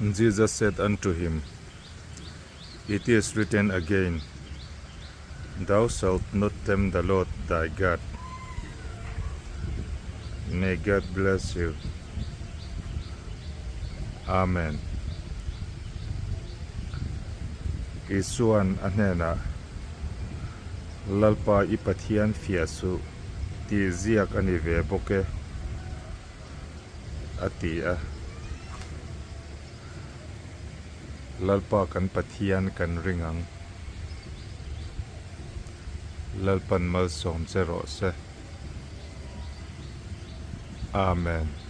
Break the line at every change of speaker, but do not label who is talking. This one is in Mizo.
Jesus said unto him, It is written again, Thou shalt not tempt the Lord thy God. May God bless you. Amen. Isuan a hnenah, Lalpa i Pathian fiah suh tih ziak a ni ve bawk e, a ti a. Lalpa kan Pathian kan ring ang. Lalpan malsawm che rawh se. Amen.